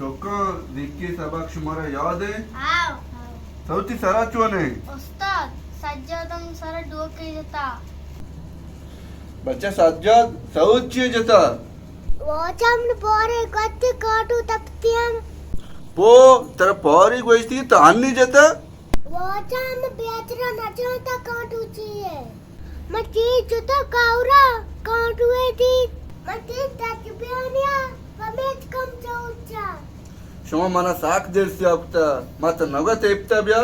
چکاں، زیکی سبق شمارا یاد ایں؟ ہاؤ۔ سعود، تئی سرا چون ایں؟ استاد، سجاد ہم سرا ڈوکے جتا۔ بچہ سجاد، سعود چی جتا؟ واجہ، من پارے گوشتی کانٹو تپتیم۔ پو، ترا پاری گوشتی تو ہنی جتا؟ واجہ، من بیچرا نہ جانتا کانٹو چی اے۔ من تیر جتا کاورا، کانٹوے دیت۔ من تیر تجبیانیا، پمیت کم چوچا۔ شما منا ساک دیر سیاہ کتا، ما تو نگا تیپتا بیا۔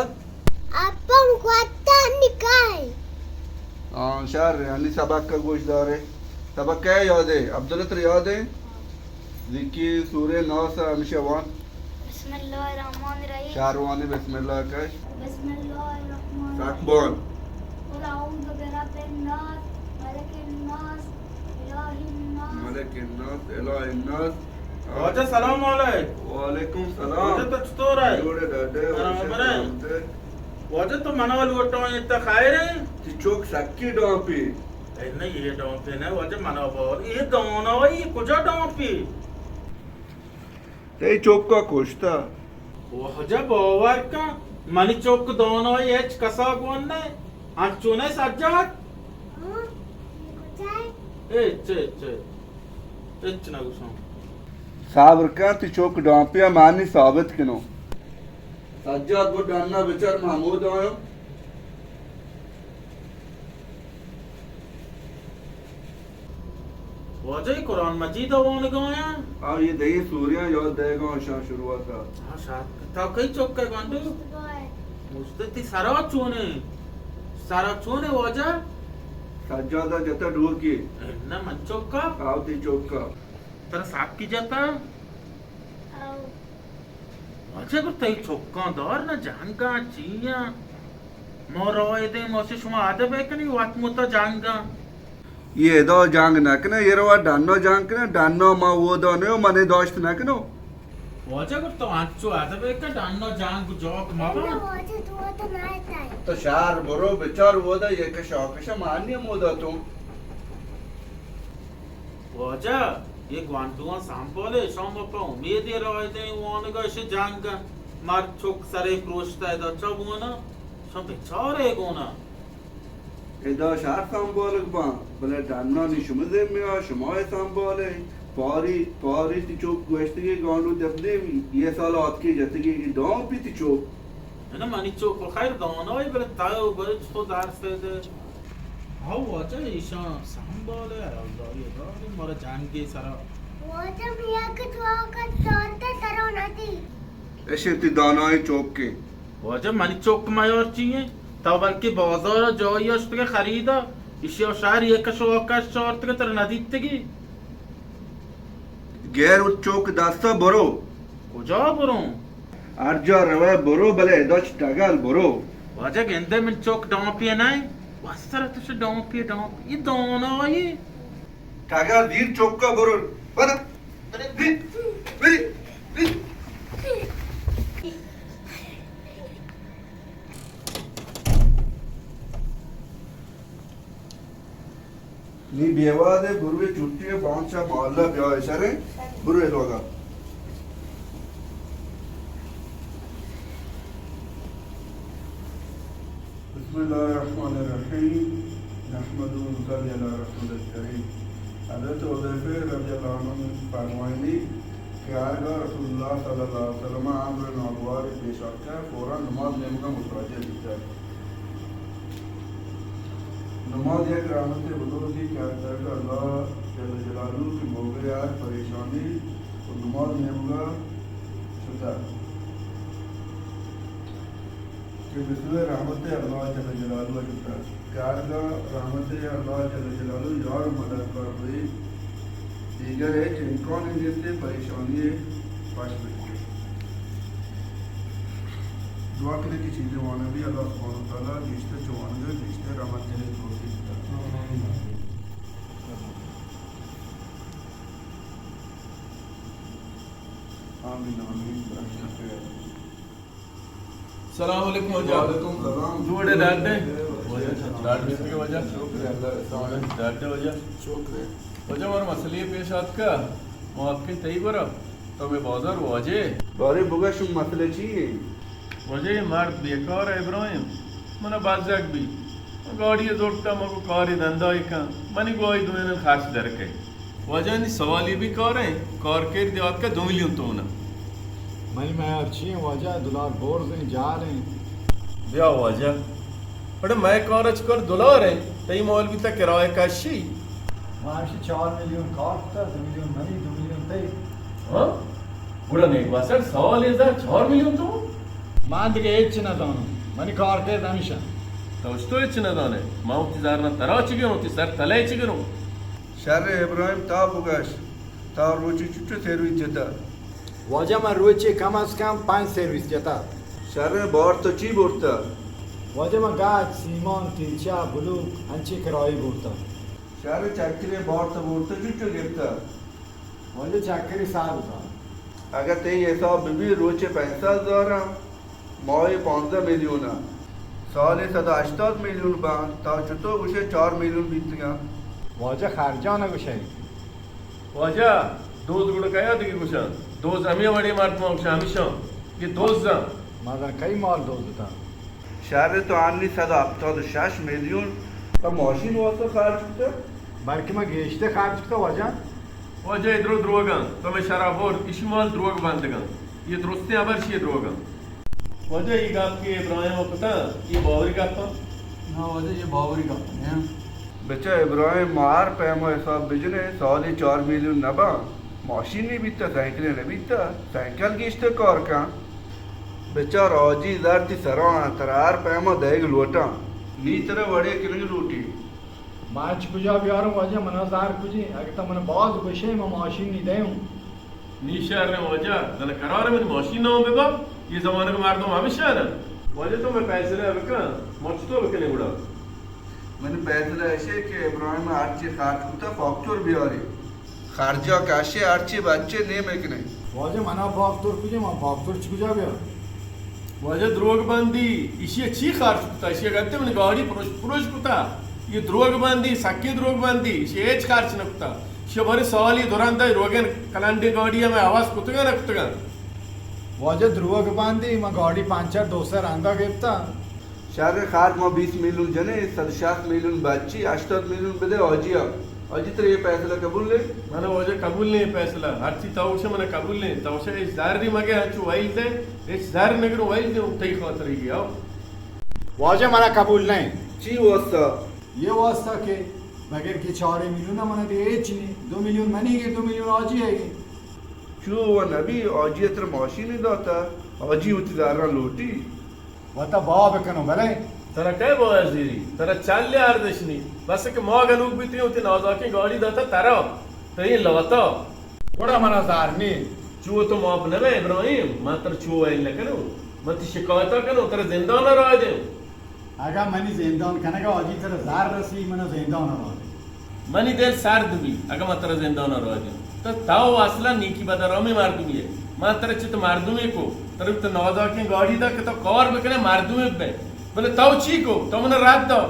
اپم گوتا نکای۔ آن شر، انی سبق کا گوش دارے۔ سبق کا یاد اے؟ عبداللہ، ترا یاد اے؟ زیکی سورہ ناس ہمیشہ وان۔ بسم اللہ الرحمن الرحیم۔ شہر وانی بسم اللہ کش۔ بسم اللہ الرحمن الرحیم۔ ساک بان۔ قل اعوذ برب الناس، ملک الناس، الہ الناس۔ ملک الناس، الہ الناس۔ واجہ سلام علیک۔ وعلیکم سلام۔ واجہ تو چطور ئے؟ جوڑ ئے، ڈاڈ ئے، آرام وش ئے، برائے۔ سلامت ئے۔ واجہ تو منا لوٹائینتا، خیر اے؟ تئی چوک سکی ڈامپی۔ اے نہ، اے ڈامپی نہ، واجہ منا باور۔ اے دانا اے، کجا ڈامپی؟ تئی چوکا کشتا۔ واجہ باور کن، منی چوک دانا اے، ہچ کسا گون نہ۔ انچو نہ سجاد؟ ہاں، اے کجا اے؟ اے، چے، چے۔ ہچ نہ گوشاں۔ صبر کن، تئی چوک ڈامپیا، مانی ثابت کنوں۔ سجاد، برو ڈنا بچار، ما ہمودا آیاں۔ واجہ، اے قرآن مجید وانگا آیاں؟ آ، اے دہیں سوریاں یاد دئیگا آں، شان شروعاتا۔ ہاں، شاد۔ تو کئی چوک ئے گونڈو؟ مجتہد۔ تئی سرا چون اے؟ سرا چون اے واجہ؟ سجادا جتا ڈوکی۔ اے نہ، من چوکا؟ آؤ، تئی چوکا۔ ترا ساکی جتا؟ آؤ۔ واجہ، گڑا تئی چکاں دار نہ، جنگاں چیاں۔ ما رائے دیں، ما چہ شما ادب ءَ کنی، وت متا جنگاں۔ اے ادا جنگ نہ کناں، اے روا ڈنا جنگ کناں، ڈنا ما اودا نیو، منے داشت نہ کنو۔ واجہ، گڑا تو انچو ادب ءَ کن، ڈنا جنگ جوک مبا۔ واجہ، تو تو نہ اتائے۔ تو شہر برو، بچار اودا یک شاکش مانی مودا تو۔ واجہ، اے گوانڈواں سنبھالے، شما پہ امیدے رائے دیں وانگا، اش جنگ مرد چک سرے پروشتہ ادا چہ بونا، شما بچارے گونا۔ ادا شہر سنبھالگ باں، بلے ڈنا نی شما ذمہ آ، شما اے سنبھالے۔ پاری، پاری تئی چک گوشتگی گانڈو دپ دیم، اے سال آتکی جتگی کہ دام پی تئی چک۔ نہ، منی چک خیر دانائی، بلے تاو بلے چطور درس دے۔ ہاو واجہ، ایشاں سنبھالے، اللہ، یہ داری مارا جنگے سرا۔ واجہ، میا کہ تو آکا چارتا ترو ندی۔ اشی تئی دانائی چوکے۔ واجہ، منی چک میار چی ایں؟ تا بلکہ بازار جائی اشتگے خریدا، ایشی شہر یک شو آکش چارتگے تر ندیتگی۔ گیر وت چوک دستا برو۔ کجا برو؟ ہر جا روئے برو، بلے ادا چہ ٹگل برو۔ واجہ گندے من چوک ڈامپی نہ ایں۔ وستر تو چہ ڈامپی، ڈامپی۔ اے دانائی۔ ٹگل دیر چوکا برو۔ بدا۔ بری، بری، بری۔ نی بیوادے بروے چھٹی ءَ بانچا محلہ بیا اشرے بروے لوگا۔ بسم اللہ الرحمن الرحیم۔ نحمده و نصلی علی رسول الکریم۔ حضرت حذیفہ رضی اللہ عنہ فرمائنی کہ ہرگاہ رسول اللہ صلی اللہ علیہ وسلم امر ناگوار پیش آتکہ، فوراً نماز نیمگا متوجہ بیتہ۔ نماز یک رحمت بزرگی کہ ہر طرف اللہ جل جلالہ کہ موقع ہر پریشانی و نماز نیمگا شتہ۔ کہ بسوئے رحمت اللہ جل جلالہ ءَ شتگ کہ ہرگاہ رحمت اللہ جل جلالہ یار و مددگار بئیت، دیگر ہچ امکانے نیست کہ پریشانی ءَ پش بکپیت۔ دعا کنیں کہ چیزے وانگ بی، اللہ سبحانہ و تعالی گیشتر چہ وانگ ءَ گیشتر رحمت جنگ توفیق بدات۔ آمین، آمین، برحمتک۔ السلام علیکم واجہ۔ وعلیکم السلام۔ جوڑ ئے ڈاڈ ئے؟ واجہ ڈاڈ بیت کہ واجہ۔ شکر اللہ۔ السلام علیکم۔ ڈاڈ ئے واجہ؟ شکر۔ واجہ، مارا مسئلے پیش آتکا، ما اتکیں تئی گورا۔ تو مئے بازار واجہ؟ بارے بگش، شما مسئلہ چی ایں؟ واجہ، اے مرد بیکار ایں ابراہیم، منا بزگ بی۔ گاڑی زرتا، من گو کاری دندائی کن، منی گو آئی دوئینن خرچ در کئی۔ واجہ، نی سوالی بی کار ایں، کار کر دیات کا دو میلیون تونا۔ منی میار چی ایں واجہ، دلار برز ایں، جال ایں۔ بیا واجہ، اڑے مئے کار اچ کر دلار ایں، تئی مال بیتا کرایہ کشی۔ ما ہمشی چار میلیون کار کتا، دو میلیون منی، دو میلیون تئی۔ ہاں؟ گڑا نیک باسر سال ازا چار میلیون تو؟ من دگہ ہچ نہ زانوں۔ منی کار کر ہمیشہ۔ تو اش تو ہچ نہ زانے۔ ما وتی زر نہ ترا چی گروں، وتی سر تلے چی گروں؟ شر ابراہیم، تا بگش، تا روچی چچو سرویس جتا؟ واجہ، من روچے کم از کم پنچ سرویس جتا۔ شر بار تو چی برتا؟ واجہ، من گچ، سیمان، تیلچہ، بلوک، انچیں کرائی برتا۔ شر چکرے بار تو برتا، چچو گپتا؟ واجہ، چکری سال زان۔ اگہ تئی حساب ببی، روچے پنچ سد ہزاراں، ماہے پانزدہ میلیون ء، سالے صد و ہشتاد میلیون باں، تا چطور گوشے چار میلیون بیتگاں؟ واجہ، خرجاں نہ گوشے۔ واجہ، دوز گڑا کیا دگہ گوشاں؟ دوز ہمے وڑیں مردماں گوشاں، ہمیشاں کہ دوزاں۔ مزن کئی مال دوز بتاں؟ شر تو انی صد و ہپتاد و شش میلیون پہ ماشین واسطہ خرچ کتہ؟ بلکہ من گیشتر خرچ کتہ واجہ۔ واجہ، اے درو دروگاں، تو مئے شرا برد، ایشی مال دروگ بندگاں۔ اے درستیں ہبر چی اے دروگاں؟ واجہ، اے گپ کہ ابراہیم ء کتہ، اے باوری گپاں؟ نا واجہ، اے باوری گپ نہ انت۔ بچہ ابراہیم، ما ہر پیما حساب بجنیں، سالی چار میلیون نباں۔ ماشینے بیتہ، سائیکلے نہ بیتہ، سائیکل گیشتر کار کن۔ بچار حاجی زر تی سرا انت، ترا ہر پیما دئیگ لوٹاں۔ نی ترا وڑے کنگ لوٹی۔ ما چہ کجا بیاروں واجہ؟ منا زر کجے؟ اگہ تو منا باز گوشے، من ماشینے دیوں۔ نی شر واجہ، زن قرار منی ماشین نام ببا، یہ زمانگ مردم ہمیشہ نا۔ واجہ تو مئے فیصلہ بکن، ما چطور بکنیں گڑا؟ منی فیصلہ ایشے کہ ابراہیم ہرچی خرچ کتا فاکتور بیاری۔ خرجا کشے ہرچی بچے نیمے کنے۔ واجہ منا فاکتور کجے، ما فاکتور چہ کجا بیار؟ واجہ دروگ بندی، ایشی چی خرچ کتا؟ ایشی گتے منی گاڑی پروش، پروش کتا۔ یہ دروگ بندی، سکی دروگ بندی، ایشی ہچ خرچ نہ کتا۔ ایشی بارے سالی دوران دا روگن کلنڈے گاڑی ہمیں حواس کتگا نہ کتگا۔ واجہ دروگ بندی، ما گاڑی پنچر دو سر رندا گپتا۔ شر خرچ ما بیست میلیون جنیں، صد و شصت میلیون بچی، ہشتاد میلیون بدے حاجی ء۔ حاجی ترا یہ فیصلہ قبول ہے؟ من واجہ قبول نہیں فیصلہ، ہرچی تو گوشے من قبول نہیں۔ تو گوشے ہچ زر نہیں مگے، ہنچو ویل دے، ہچ زر نگرو ویل دے، تئی خاطر ہی گیا۔ واجہ منا قبول نہیں۔ چی واسطہ؟ یہ واسطہ کہ بغیر کہ چار میلیون من دے ہچ نہیں، دو میلیون منی گے، دو میلیون حاجی ہے گے۔ چو و نبی، حاجی ترا ماشین داتا، حاجی وتی زراں لوٹی۔ وتا باب کنو بلے۔ ترا کئے بوئے زیری؟ ترا چل یار دشنی۔ بس کہ ما گنوک بیتیں وتی نازاکیں گاڑی داتا ترا، تئی لوتا۔ گڑا منا زار نی۔ چو تو معاف نہ بے ابراہیم، من ترا چو ویل نہ کنو۔ من تی شکایتا کنو، ترا زندان راہ دیو۔ اگا منی زندان کنگا حاجی ترا زار رسی، منا زندان راہ دے۔ منی دل سرد بی، اگہ من ترا زندان ء راہ دیاں۔ تو، تو اصلا نیکی بدرامی مردمی ئے۔ من ترا چت مردمی کو، ترا تو نازاکیں گاڑی دا کہ تو کار بکنے مردمی بے۔ بلے تو چی کو؟ تو من رد دا۔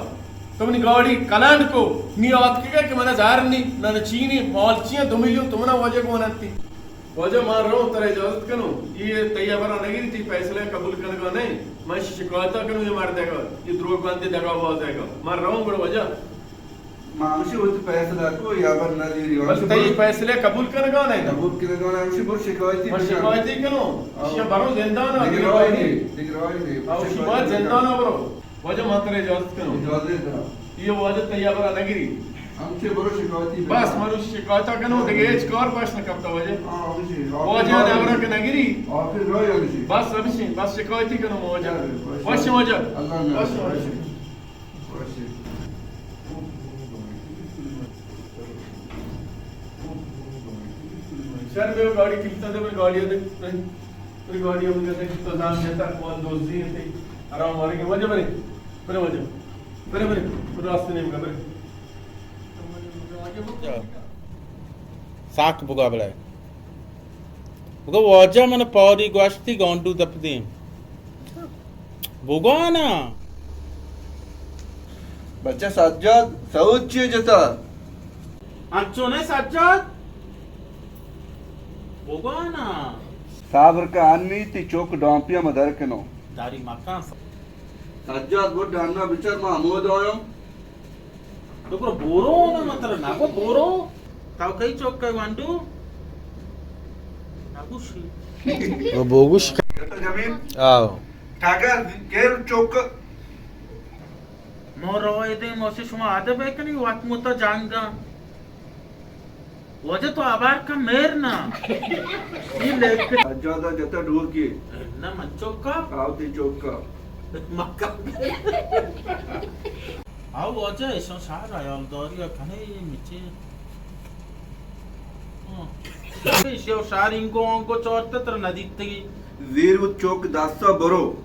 تو منی گاڑی کلنڈ کو۔ نی آتکگا کہ من زر نی، نہ چینی، مال چیاں دو میلیون تو منا واجہ گون انتی۔ واجہ من رو ترا اجازت کنو۔ یہ تئی ہبرا نگری، تئی فیصلہ قبول کنگا نہیں۔ من شکایتا کنو یہ مردگا، یہ دروگ بندی دگا بازگا۔ من رو گڑا واجہ۔ ما ہمشی وتی فیصلہ کو، یا بر نہ دیری، بس ہمشی تئی برو۔ فیصلہ قبول کنگا نہ؟ قبول کنگا نہ، ہمشی برو شکایتی من بکن۔ شکایتی کنو، آؤ۔ شما برو زندان آ، دیگہ راہ نہیں، دیگہ راہ نہیں۔ آؤ، شما زندان آ برو۔ واجہ من ترا اجازت کنو۔ اجازت دے۔ یہ واجہ تئی ہبرا نگری۔ ہمشی برو شکایتی بکن۔ بس من شکایتا کنو، دیگہ ہچ کار پش نہ کپتا واجہ۔ ہاں، ہمشی۔ واجہ نے ہبرا کہ نگری۔ آخر راہ ہمشی۔ بس ہمشی، بس شکایتی کنو واجہ۔ وش واجہ۔ اللہ نے بس وش۔ شر بے گاڑی کلتا دے، گاڑی دے، گاڑی ہم دے، تو زان جتا، کون دوزی ہے، آرام مارے کے وجہ بنے، بنے وجہ، بنے بنے، راست نہیں بنے۔ ساک بگا بلے۔ بگو واجہ من پاری گوشتی گانڈو دپ دیم۔ بگو نا۔ بچہ سجاد، سعود چی جتا؟ انچو نے سجاد؟ بگوانا۔ صبر کن انی، تئی چک ڈامپی ءَ ما در کنوں۔ داری مکان سا۔ سجاد گڈ ڈانا بچار، ما ہمود آیاں۔ تو گڑا بورو نا، مطلب نہ گو بورو۔ تو کئی چک ئے وانڈو؟ نہ گوشی۔ وہ بوگوش۔ جمیل۔ آو۔ ٹاگر کیر چک۔ ما روایت دیں، ما سے شما ادب کنی، وقت متا جانگا۔ واجہ تو آبار کن مہر نا۔ یہ لیک۔ سجادہ جتا ڈور کی۔ نہ من چوکا۔ آو تئی چوکا۔ مکہ۔ آو واجہ ایسا شہر عیال داری کنے یہ مچے۔ ہاں۔ ایشی شہر انگو انگو چورت تر ندیتگی۔ زیر و چوک دستا برو۔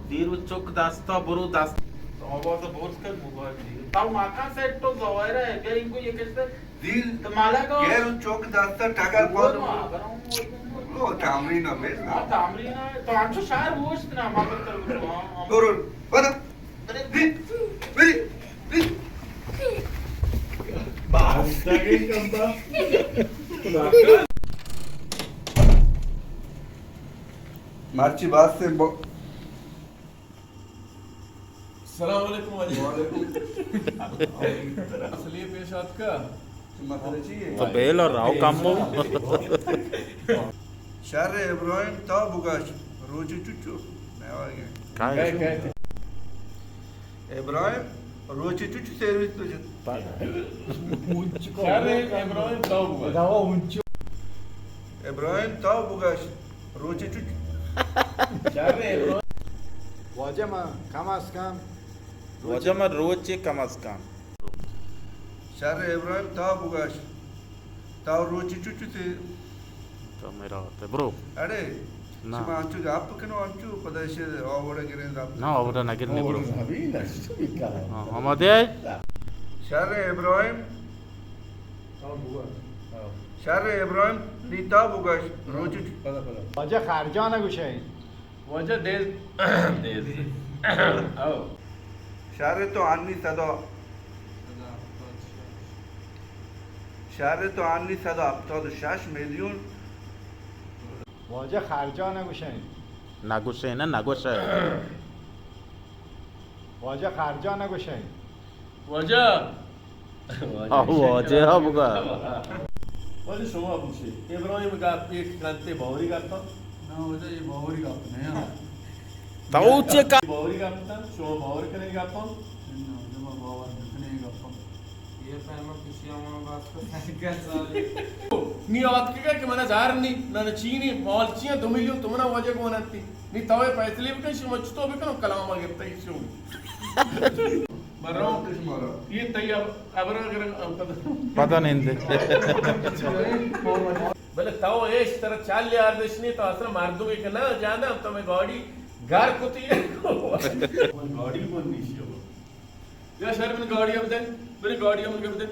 زیر و چوک دستا برو دست۔ آواز بوز کر موبائل دی۔ تو مکان سیٹ تو ظاہر ہے، بیا انگو یہ کشتے۔ زیر تو مالا کو۔ گیر و چوک دستا ٹگر پاد۔ او تامرین بیس نا۔ ہاں، تامرین ہے۔ تو انچو شہر بوشت نا، ما تو تر۔ برو، بدا۔ مرچی باستے ب-، السلام علیکم واجہ۔ وعلیکم۔ اصلی پیش آتکا۔ مسئلہ چی ہے؟ تو بیل اور راو کم ہو۔ شر ابراہیم تا بگاش روچی چچو۔ کائے؟ ابراہیم روچی چچو سروس تو جت۔ شر ابراہیم تا بگاش۔ ابراہیم تا بگاش روچی چچو۔ شر ابراہیم۔ واجہ ما کم از کم۔ واجہ ما روچی کم از کم۔ شر ابراہیم تا بگاش۔ تا روچی چچو تے۔ تو میرا ہوتے برو۔ اڑے، نہ۔ شما انچو گپ کنو، انچو پدا ایشی آوڑا گریں گپ۔ نہ، آوڑا نہ گرنے برو۔ ہاں، ہما دے۔ شر ابراہیم۔ شر ابراہیم، نی تا بگاش، روچی چ-، واجہ خرجا نہ گوشے۔ واجہ دیز، دیز۔ او۔ شر تو انی صدا۔ شر تو انی صدا ہفتاد و شش میلیون۔ واجہ خرجا نہ گوشے۔ نہ گوشے، نہ، نہ گوشے۔ واجہ خرجا نہ گوشے۔ واجہ۔ آ، واجہ ہا بگا۔ واجہ شما بوشے۔ ابراہیم گپ ایک کنتے باوری گپا۔ نہ واجہ، یہ باوری گپ نہیں ہے۔ تو چے کا؟ باوری گپ تا، شما باور کنے گپا؟ نہ واجہ، ما باور نہ کنے گپا۔ یہ پہما کسی ہمارا بات کو سنگت ساری۔ نی آتکگا کہ منا زار نی، نہ چینی، مال چیاں دو میلیون تو منا واجہ کو نتی۔ نی تو فیصلے بکن، شما چطور بکنو کلام گپتا شو۔ برو۔ یہ تئی اب-، ابرا اگر پتہ نہیں دے۔ بلے تو ایش ترا چل یار دشنی تو اصلا مردم ایک نہ جانا، تو میں گاڑی گھر کتی۔ گاڑی کون نیشی ہو؟ یا شر من گاڑی اب دے، میری گاڑی ہم کر دے۔